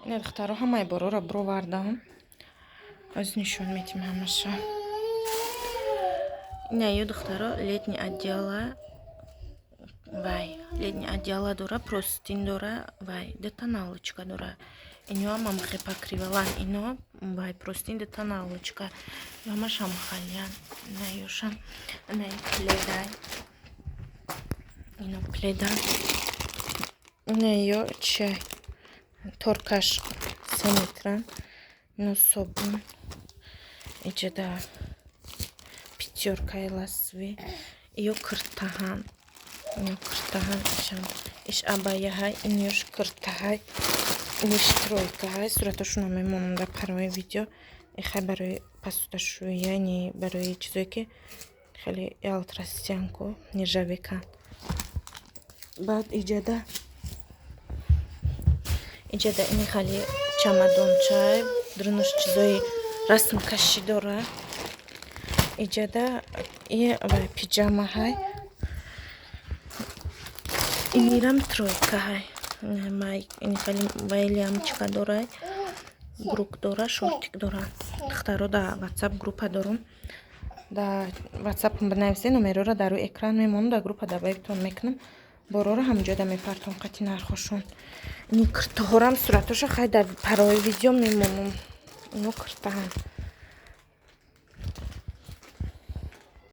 Ина, духтаро, ҳамаи борора бировардам, оз нишон метим ҳамаша. Ина ё, духтаро, летний одеяла, вай, летний одеяла дора, простынь дора, вай, дута наволочка дора. Ино ҳам ҳамхе покрывалан, ино, вай, простынь, дута наволочка, ҳамаш ҳамхалиян. Ина ёшам, ина пледай, ино пледа. Ина ё чай, торкаш 3 метран. Ино собун, иҷада пятёркаи ласви. Ё киртаҳан, ино киртаҳан, ишам, иш абаяҳай, инёш киртаҳай, иниш тройкаҳай. Суратошонро мемонам дар парои видео. Ихай барои посудашӯӣ, яъне барои чизое, ки хеле ялтрастиянку, нержавейкан. Баъд иҷада ини хали чамадончай, дурунаш чизои расмкашӣ дора. Иҷада и пиҷамаҳай, инирам тройкаҳай. Ини хали вай лямочка дорай, брюк дора, шортик дора. Духтаро, дар Ватсап группа дорум, дар Ватсапам бинависед, номерора дар рӯи экран мемонам. Дар группа добавитон мекунам, борора ҳамҷода мепартом қати нархошон. Ини киртаҳорам суратоша хай дар парои видео мемонам. Ино киртаҳан.